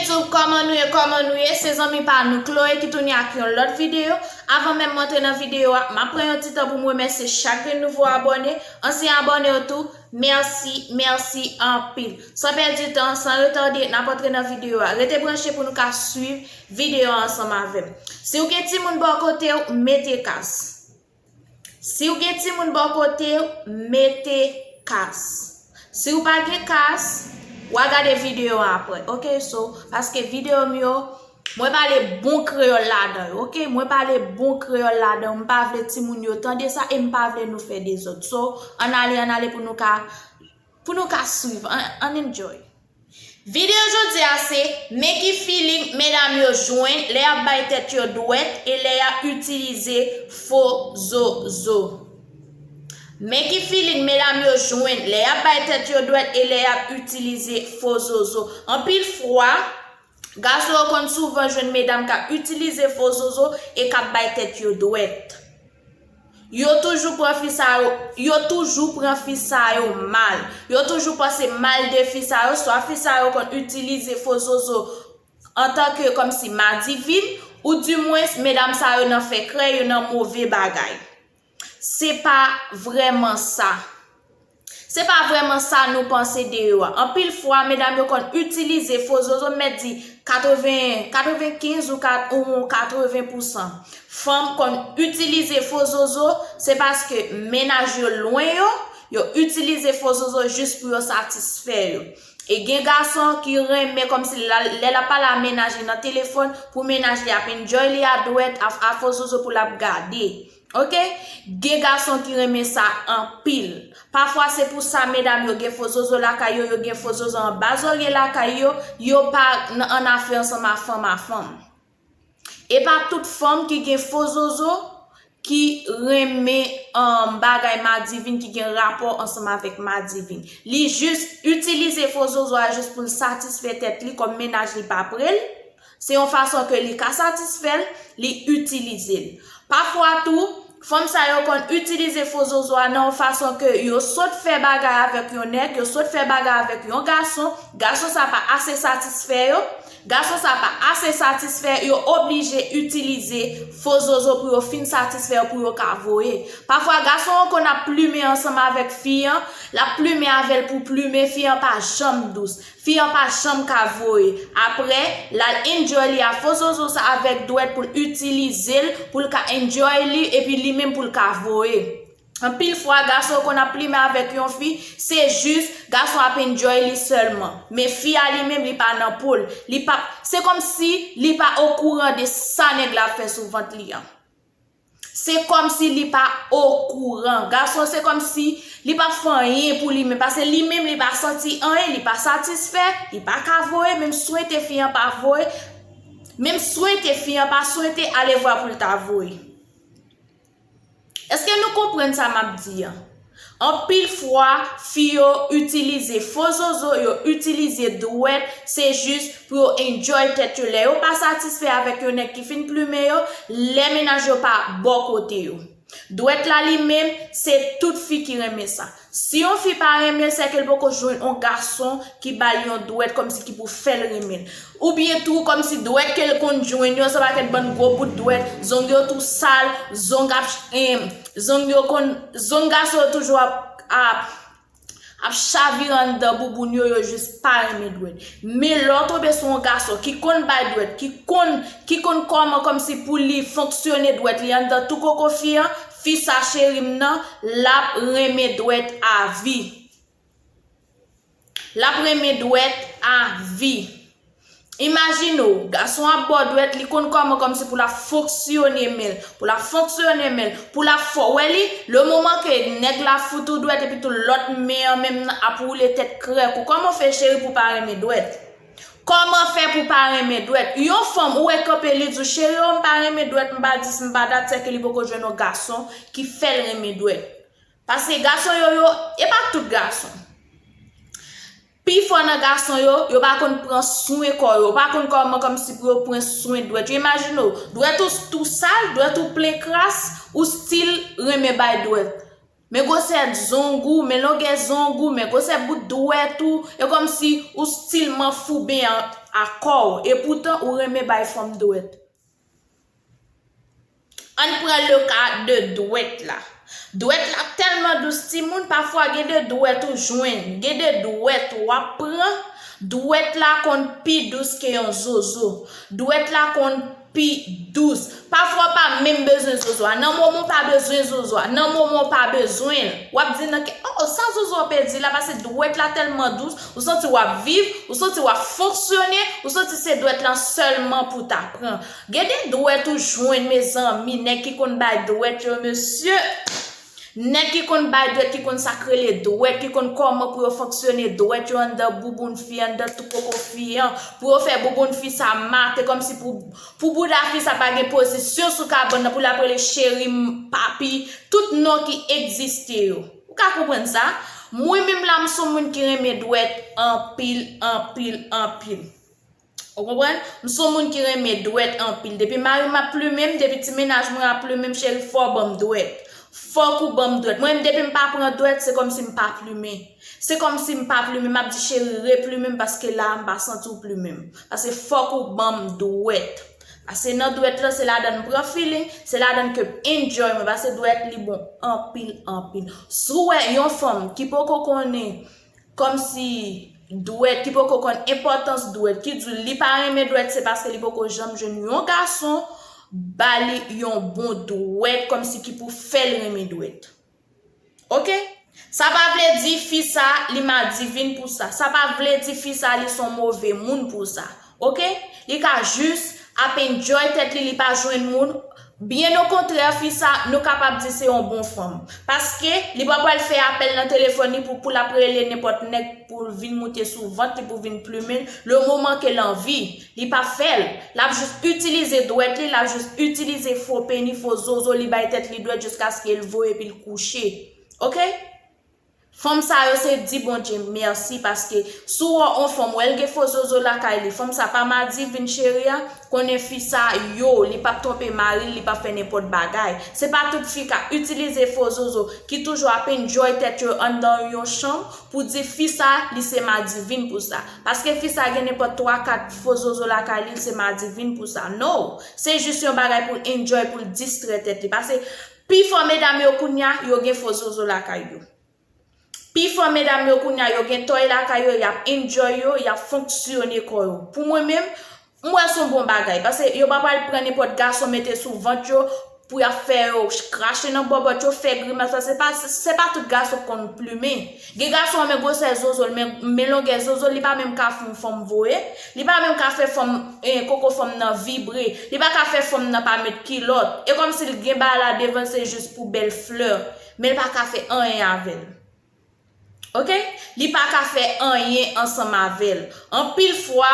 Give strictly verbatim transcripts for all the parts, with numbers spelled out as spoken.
YouTube, kòman nou ye, kòman nou ye? Se zanmi pa nou Chloé ki tounen ak yon lòt videyo. Avan menm m antre nan videyo a, m ap pran yon ti tan pou m remèsye chak grenn nouvo abòne, ansyen abòne yo tou. Mèsi, mèsi anpil. San pèdi tan, san retade, n ap antre nan videyo a. Rete branche pou nou ka swiv videyo a ansanm avè m. Si w gen timoun bò kote w, mete kas. Si w gen timoun bò kote w, mete kas. Si w pa gen kas, w a gade videyo a apre. Ok, so, paske videyo m yo, mwen pale bon kreyòl ladan yo. Ok, mwen pale bon kreyòl ladan yo. M pa vle timoun yo tande sa e m pa vle nou fè dezòd. So, ann ale, ann ale pou nou ka, pou nou ka swiv. Ann, ann enjoy. Videyo jodi a se men ki feeling medam yo jwenn lè y ap bay tèt yo dwèt e lè y ap itilize fo zozo. Men ki feeling medam yo jwenn lè y ap bay tèt yo dwèt e lè y ap itilize fo zozo. Anpil fwa, gason yo konn souvan jwenn medam k ap itilize fo zozo e k ap bay tèt yo dwèt. Yo toujou pran fi sa yo, yo toujou pran fi sa yo mal. Yo toujou panse mal de fi sa yo, swa fi sa yo konn itilize fo zozo antanke kòmsi madivin, oudimwens medam sa yo nan fè krè, yo nan move bagay. Se pa vrèman sa. Se pa vrèman sa nou panse de yo a. Anpil fwa, medam yo konn itilize fo zozo, m mèt di katreven, katrevenkenz ou kat-, ou katreven pousan. Fanm konn itilize fo zozo, se paske mennaj yo lwen yo, yo itilize fo zozo jis pou yo satisfè yo. E gen gason ki renmen kòmsi la, lè l ap pale a mennaj li nan telefòn, pou mennaj li ap enjoy li a dwèt, a, a fo zozo pou l ap gade. Ok? Gen gason ki renmen sa anpil. Pafwa se pou sa medam yo gen fo zozo lakay yo, yo gen fo zozo anba zòrye lakay yo, yo pa nan, annafè ansanm a fanm a fanm. E pa tout fanm ki gen fo zozo ki renmen, um, bagay madivin, ki gen rapò ansanm avèk madivin. Li jis itilize fo zozo a jis pou l satisfè tèt li, kòm mennaj li pa pre l. Se yon fason ke li ka satisfè l, li itilize l. Pafwa tou, fanm sa yo konn itilize fo zozo a nan yon fason ke yo sot fè bagay avèk yon nèg, yo sot fè bagay avèk yon gason, gason sa pa ase satisfè yo, gason sa pa ase satisfè, yo oblije itilize fo zozo pou yo fin satisfè yo, pou yo ka voye. Pafwa, gason an konn ap plimen ansanm avèk fi an, l ap plimen avè l pou plimen, fi an pa janm dous. Fi an pa janm ka voye. Apre, l al enjoy li a fo zozo sa avèk dwèt pou l itilize l, pou l ka enjoy li, epi li menm pou l ka voye. Anpil fwa, gason konn ap plimen avèk yon fi, se jis gason ap enjoy li sèlman. Men fi a li menm, li pa nan po l. Li pa, se kòmsi li pa okouran de sa nèg la ap fè sou vant li an. Se kòmsi li pa okouran. Gason, se kòmsi li p ap fè anyen pou li menm. Paske li menm, li pa santi anyen, li pa satisfè, li pa ka voye, menm swete fi an pa voye, menm swete fi an pa swete alevwa pou l ta voye. Èske nou konprann sa m ap di an? Anpil fwa, fi yo itilize fo zozo, yo itilize dwèt, se jis pou yo enjoy tèt yo. Lè yo pa satisfè avèk yon nèg ki fin plimen yo, lè mennaj yo pa bò kote yo. Dwèt la li menm, se tout fi ki renmen sa. Si yon fi pa renmen l, sèke l poko jwenn yon gason ki ba l yon dwèt kòmsi ki pou fè l renmen l. Oubyen tou, kòmsi dwèt ke l konn jwenn yo, se pakèt bann gwo bout dwèt, zong yo tou sal, zong ap, em, zong yo konn, zong gason yo toujou ap, ap, ap chavire anndan bouboun yo, yo jis pa renmen dwèt. Men lè w tonbe sou yon gason ki konn bay dwèt, ki konn, ki konn kòman kòmsi pou li fonksyone dwèt li anndan tou koko fi an, fi sa cheri m nan, l ap renmen dwèt a vi. L ap renmen dwèt a vi. Imajine w, gason ap ba w dwèt, li konn kòman kòmsi pou l ap fonksyone men l, pou l ap fonksyone men l, pou l ap fò. Wè li, le moman ke nèg la fout ou dwèt epi tou lòt men an menm nan ap woule tèt krèk ou. Kòman w fè cheri pou w pa renmen dwèt? Kòman fè pou w pa renmen dwèt? Yon fanm ou wè kanpe li di w, cheri o, m pa renmen dwèt, m pa dis, m pa dat, sèke li poko jwenn yon gason ki fè l renmen dwèt. Paske gason yo, yo, e pa tout gason. Pifò nan gason yo, yo pa konn pran swen kò yo, yo pa konn kòman kòmsi pou yo pran swen dwèt yo. Imajine w, dwèt ou tou sal, dwèt ou plen kras, ou still renmen bay dwèt. Men gwosè zong ou, men longè zong ou, men gwosè bout dwèt ou. E kòmsi ou stil manfouben a, a kò w. E poutan, ou renmen bay fanm dwèt. Ann pran le ka de dwèt la. Dwèt la tèlman dous, timoun, pafwa gen de dwèt ou jwenn, gen de dwèt w ap pran, dwèt la konn pi dous ke yon zozo. Dwèt la konn pi dous. Pafwa w pa menm bezwen zozo a. Nan moman w pa bezwen zozo a. Nan moman w pa bezwen l. W ap di nan kè, oh, sa zozo ap pèdi la, paske dwèt la tèlman dous, ou santi w ap viv, ou santi w ap fonksyone, ou santi se dwèt lan sèlman pou w ta pran. Gen de dwèt ou jwenn, mezanmi, nèg ki konn bay dwèt yo, mesye. Nèg ki konn bay dwèt, ki konn sa k rele dwèt, ki konn kòman pou yo fonksyone dwèt yo anndan bouboun fi, anndan tou koko fi an, pou yo fè bouboun fi sa mate, kòmsi pou, pou bouda fi sa pa gen pozisyon sou kabann nan, pou l ap rele cheri m, papi, tout non ki egziste yo. Ou ka konprann sa? Mwen menm la, m se yon moun ki renmen dwèt anpil, anpil, anpil. Ou konprann? M se yon moun ki renmen dwèt anpil. Depi mari m ap plimen m, depi ti mennaj mwen ap plimen m, cheri, fò w ban m dwèt. Fòk ou ban m dwèt. Mwen menm, depi m pa pran dwèt, se kòmsi m pa plimen. Se kòmsi m pa plimen. M ap di, cheri, replimen m, paske la a, m pa santi w plimen m. Paske fòk ou ban m dwèt. Paske nan dwèt lan, se ladan m pran feeling, se ladan ke m enjoy mwen. Paske dwèt, li bon anpil, anpil. Si w wè yon fanm ki poko konnen kòmsi dwèt, ki poko konn enpòtans dwèt, ki di w li pa renmen dwèt, se paske li poko janm jwenn yon gason ba li yon bon dwèt, kòmsi ki pou fè l renmen dwèt. Oke? Sa pa vle di fi sa, li madivin pou sa. Sa pa vle di fi sa, li se yon move moun pou sa. Oke? Li ka jis ap enjoy tèt li, li pa jwenn moun. Byen okontrè, fi sa, nou kapab di se yon bon fanm. Paske li pa pral fè apèl nan telefòn li pou, pou l ap rele nenpòt nèg pou l vin moute sou vant li, pou vin plimen l, le moman ke l anvi. Li p ap fè l. L ap jis itilize dwèt li, l ap jis itilize fo peni, fo zozo, li bay tèt li dwèt jiskaske l voye epi l kouche. Oke? Fanm sa yo se di Bondye mèsi, paske si w wè on fanm, wè l gen fo zozo lakay li, fanm sa pa madivin cheri a, konnen fi sa, yo, li p ap twonpe mari l, li p ap fè nenpòt bagay. Se pa tout fi k ap itilize fo zozo, ki toujou ap enjoy tèt yo anndan yon chanm, pou di fi sa, li se madivin pou sa. Paske fi sa gen nenpòt twa, kat fo zozo lakay li, li se madivin pou sa. No! Se jis yon bagay pou l enjoy, pou l distrè tèt li. Paske pifò medam yo kounya, yo gen fo zozo lakay yo. Pifò medam yo kounya, yo gen tòy lakay yo, y ap enjoy yo, y ap fonksyone kò yo. Pou mwen menm, m wè s on bon bagay. Paske yo pa pral pran nenpòt gason mete sou vant yo pou y ap fè yo krache nan bòbòt yo, fè grimas. Sa se pa, se pa tout gason k konn plimen. Gen gason renmen gwosè zozo l, men, men longè zozo l, li pa menm ka fè yon fanm voye. Li pa menm ka fè fanm, eh, koko fanm nan vibre. Li pa ka fè fanm nan pa met kilòt. E kòmsi l gen bagay la devan l, se jis pou bèl flè. Men l pa ka fè anyen avè l. Oke? Li pa ka fè anyen ansanm avè l. Anpil fwa,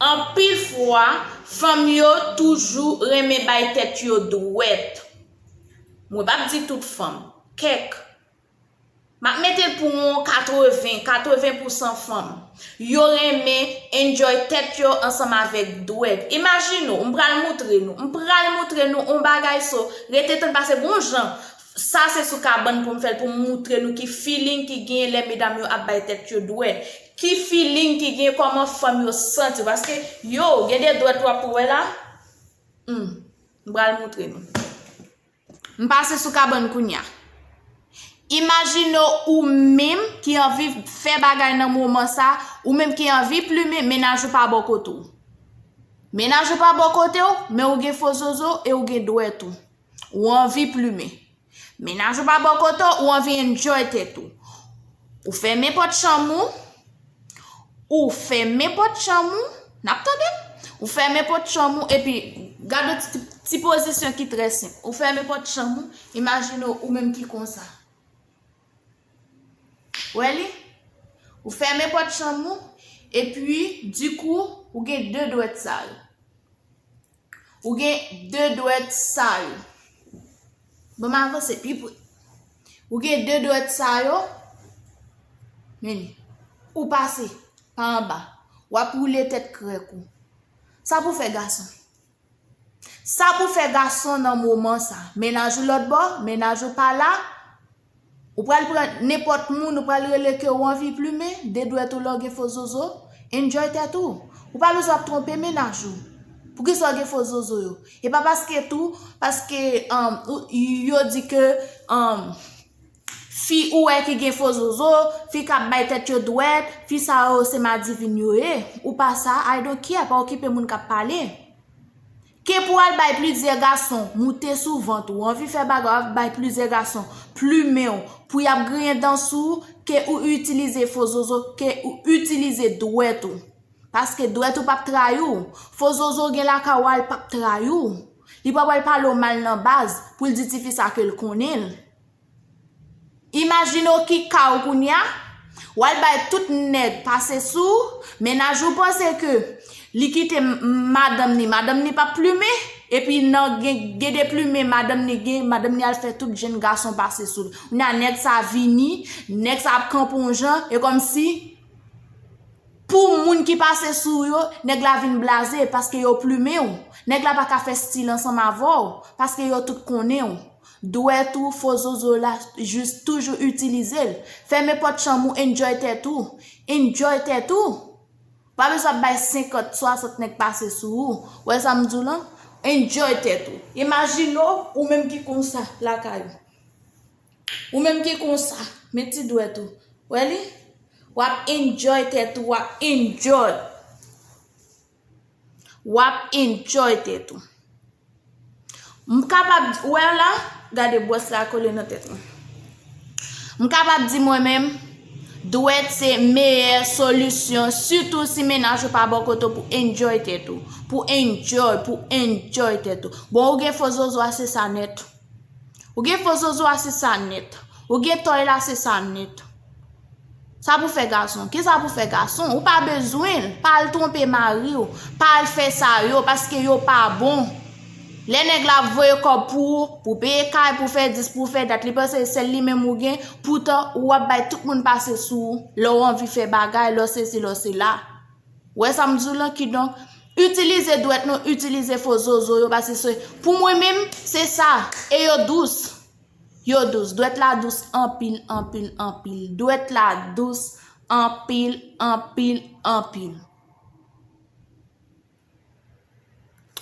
anpil fwa, fanm yo toujou renmen bay tèt yo dwèt. Mwen p ap di tout fanm, kèk. M ap mete l pou yon katreven, katreven pousan fanm. Yo renmen enjoy tèt yo ansanm avèk dwèt. Imajine w, m pral moutre nou, m pral moutre nou yon bagay so, rete tann pase gon jan. Sa se sou kabann pou m fè l, pou m moutre nou ki feeling ki genyen lè medam yo ap bay tèt yo dwèt. Ki feeling ki genyen, kòman fanm yo santi yo. Paske, yo, gen de dwèt w ap wè la. Hmm, m pral moutre nou. M pase sou kabann kounya. Imajine w ou menm ki anvi fè bagay nan moman sa, ou menm ki anvi plimen, mennaj ou pa bò kote w. Mennaj ou pa bò kote w, men ou gen fo zozo e ou gen dwèt ou. Ou anvi plimen. Mennaj ou pa bò kote w, ou anvi enjoy tèt ou. Ou fèmen pòt chanm ou, ou fèmen pòt chanm ou, n ap tande? Ou fèmen pòt chanm ou, epi gade ti, ti pozisyon ki trè senp. Ou fèmen pòt chanm ou, imajine w ou menm ki konsa. Wè li? Ou fèmen pòt chanm ou, epi, dikou, ou gen de dwèt sa yo. Ou gen de dwèt sa yo. Bon, m avanse pi pre. Ou gen de dwèt sa yo. Men li. Ou pase pa anba. W ap woule tèt krèk ou. Sa pou fè gason. Sa pou fè gason nan moman sa. Mennaj ou lòt bò, mennaj ou pa la. Ou pral pran nenpòt moun, ou pral rele ke ou anvi plimen, de dwèt ou lè w gen fo zozo, enjoy tèt ou. Ou pa bezwen ap twonpe mennaj ou. Poukisa w gen fo zozo yo? E pa paske tou, paske um, ou- yo di ke um, fi ou wè ki gen fo zozo, fi k ap bay tèt yo dwèt, fi sa yo se madivin yo ye. Ou pa sa, I don't care, pa okipe moun k ap pale. Ke pou al bay plizyè gason moute sou vant ou, anvi fè bagay, w ap bay plizyè gason plimen w, pou y ap griyen dan sou ou, ke ou itilize fo zozo, ke ou itilize dwèt ou. Paske dwèt ou p ap trayi w. Fo zozo gen lakay ou a, l p ap trayi w. Li pa pral pale w mal nan baz, pou l di tifi sa ke l konnen l. Imajine w ki ka w kounye a, w al bay tout nèg pase sou w, mennaj ou panse ke li kite m- madanm ni, madanm ni p ap plimen, epi nan gen, gen de plimen madanm ni gen, madanm ni al fè tout jenn gason pase sou l. Kounye a nèg sa vini, nèg sa ap kanpe yon jan, e kòmsi pou moun ki pase sou yo, nèg la vin blaze paske yo plimen w. Nèg la pa ka fè stil ansanm avè w paske yo tout konnen w. Dwèt ou, fo zozo la, jis toujou itilize l. Fèmen pòt chanm ou, enjoy tèt ou. Enjoy tèt ou. Pa bezwen ap bay senkant, swasant nèg pase sou ou. Wè sa m di w lan? Enjoy tèt ou. Imajine w, ou menm ki konsa lakay ou. Ou menm ki konsa, men ti dwèt ou. Wè li? W ap enjoy tèt ou, w ap enjoy. W ap enjoy tèt ou. M kapab, wè la, gade bwòs la kole nan tèt mwen. M kapab di mwen menm, dwèt se meyè solisyon, sitou si mennaj ou pa bò kote w pou enjoy tèt ou. Pou enjoy, pou enjoy tèt ou. Bon, ou gen fo zozo a, se sa nèt. Ou gen fo zozo a, se sa nèt. Ou gen tòy la, se sa nèt. Sa pou fè gason. Ki sa pou fè gason? Ou pa bezwen l. Pa al twonpe mari w. Pa al fè sa yo, paske yo pa bon. Lè nèg la ap voye kòb pou ou, pou peye kay, pou fè dis, pou fè dat, li panse se sèl li menm ou gen, poutan ou ap bay tout moun pase sou ou, lè w anvi fè bagay, lè w sesi, lè w sela. Wè sa m di w lan, kidonk, itilize dwèt nou, itilize fo zozo yo, paske se, pou mwen menm, se sa, e yo dous. Yo dous. Dwèt la dous anpil, anpil, anpil. Dwèt la dous anpil, anpil, anpil.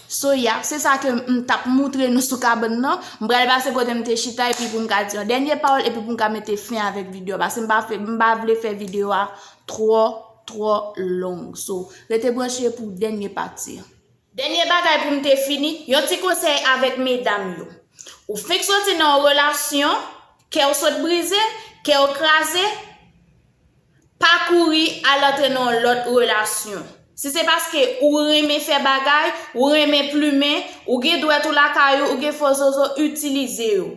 So, yeah, se sa ke m t ap moutre nou sou kabann nan. M pral pase kote m te chita epi pou m ka di yon dènye pawòl epi pou m ka mete fen avèk videyo a. Paske m pa fè, m pa vle fè videyo a twò, twò long. So, rete branche pou dènye pati a. Dènye bagay pou m te fini, yon ti konsèy avèk medam yo. Ou fenk soti nan yon relasyon, kè w sot brize, kè w kraze, pa kouri al antre nan yon lòt relasyon. Si se paske ou renmen fè bagay, ou renmen plimen, ou gen dwèt ou lakay ou, ou gen fo zozo, itilize yo.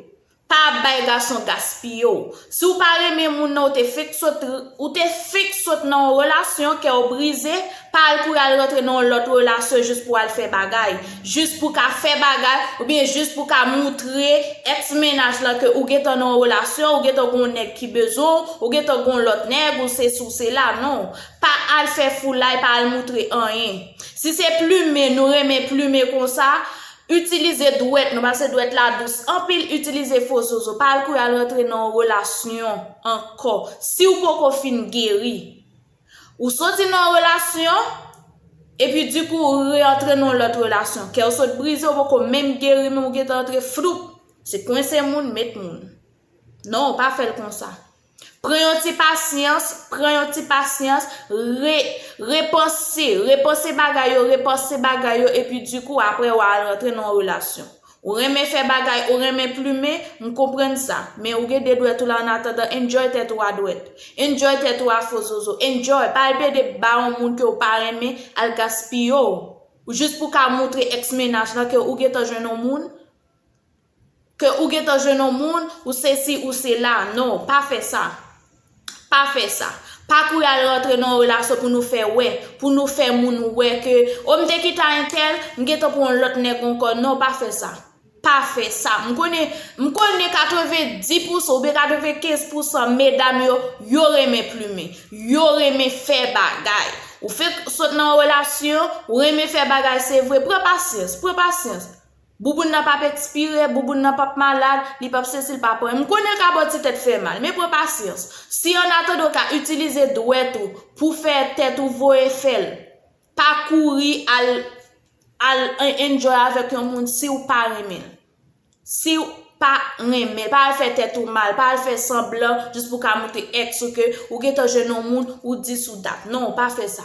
Pa bay gason gaspiye w. Si w pa renmen moun nan, ou te fenk sot, ou te fenk sot nan yon relasyon, kè w brize, pa al kouri al rantre nan yon lòt relasyon jis pou al fè bagay. Jis pou ka fè bagay, oubyen jis pou ka moutre èks mennaj lan ke ou gentan nan yon relasyon, ou gentan gon nèg ki bezwen w, ou gentan gon lòt nèg, ou sesi, ou sela, non. Pa al fè foulay, pa al moutre anyen. Si se plimen, nou renmen plimen konsa, itilize dwèt nou, paske dwèt la dous anpil, itilize fo zozo. Pa al kouri al rantre nan yon relasyon ankò. Si w poko fin geri, ou soti nan yon relasyon, epi dikou ou re antre nan yon lòt relasyon. Kè w sot brize, ou poko menm geri, men ou gentan antre floup. Se kwense moun, met moun. Non, pa fè l konsa. Pran yon ti pasyans, pran yon ti pasyans, re, repanse, repanse bagay yo, repanse bagay yo, epi dikou, apre, w a al rantre nan yon relasyon. Ou renmen fè bagay, ou renmen plimen, m konprann sa. Men ou gen de dwèt ou la, annatandan, enjoy tèt ou a dwèt. Enjoy tèt ou a fo zozo. Enjoy, pa al plede ba yon moun ke w pa renmen, al gaspiye w. Ou jis pou ka moutre èks mennaj lan ke ou gentan jwenn yon moun, ke ou gentan jwenn yon moun, ou sesi, ou sela. Non, pa fè sa. Pa fè sa. Pa kouri al rantre nan yon relasyon pou nou fè wè, pou nou fè moun wè ke, o, m te kite a entèl, m gentan pran yon lòt nèg ankò. Non, pa fè sa. Pa fè sa. M konnen, m konnen katrevenndis pousan oubyen katrevenkenz pousan medam yo, yo renmen plimen. Yo renmen fè bagay. Ou fenk sot nan yon relasyon, ou renmen fè bagay, se vre. Pran pasyans, pran pasyans. Bouboun nan p ap ekspire, bouboun nan p ap malad, li p ap sesi, li p ap anyen. M konnen l ka ba w ti tèt fè mal, men pran pasyans. Si an atandan w ka itilize dwèt ou pou fè tèt ou voye fè l, pa kouri al, al en- enjoy avèk yon moun si w pa renmen l. Si w pa renmen l, pa al fè tèt ou mal, pa al fè sanblan jis pou w ka montre èks ou ke ou gentan jwenn yon moun, ou dis ou dat. Non, pa fè sa.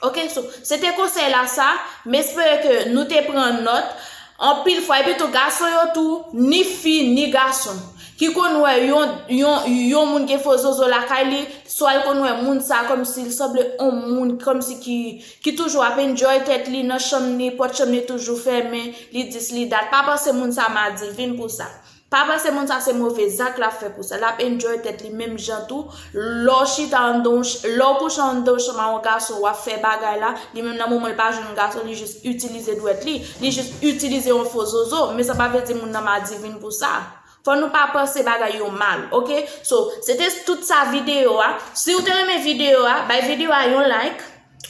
Ok, so, se te konsèy la sa. M espere ke nou te pran nòt. Anpil fwa, epi tou, gason yo tou, ni fi, ni gason, ki konn wè yon, yon, yon moun gen fo zozo lakay li, swa l konn wè moun sa kòmsi l sanble yon moun kòmsi ki, ki toujou ap enjoy tèt li nan chanm li, pòt chanm li toujou fèmen, li dis li dat. Pa panse moun sa madivin pou sa. Pa panse moun sa se move zak l ap fè pou sa. L ap enjoy tèt li menm jan tou. Lè w chita anndan w ch- lè w kouche anndan w chanm a yon gason, w ap fè bagay la, li menm nan moman l pa jwenn gason, li jis itilize dwèt li, li jis itilize yon fo zozo, men sa pa vle di moun nan madivin pou sa. Fò nou pa panse bagay yo mal, ok? So, se te tout sa videyo a. Si w te renmen videyo a, bay videyo a yon like,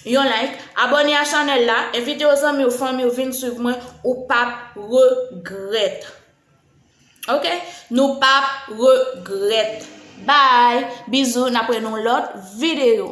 yon like, abòne a chanèl la, envite yon zanmi w, fanmi w vin swiv mwen, ou p ap regrèt. Ok? Nou p ap regrèt. Bye! Bizou, n ap wè nan lòt videyo.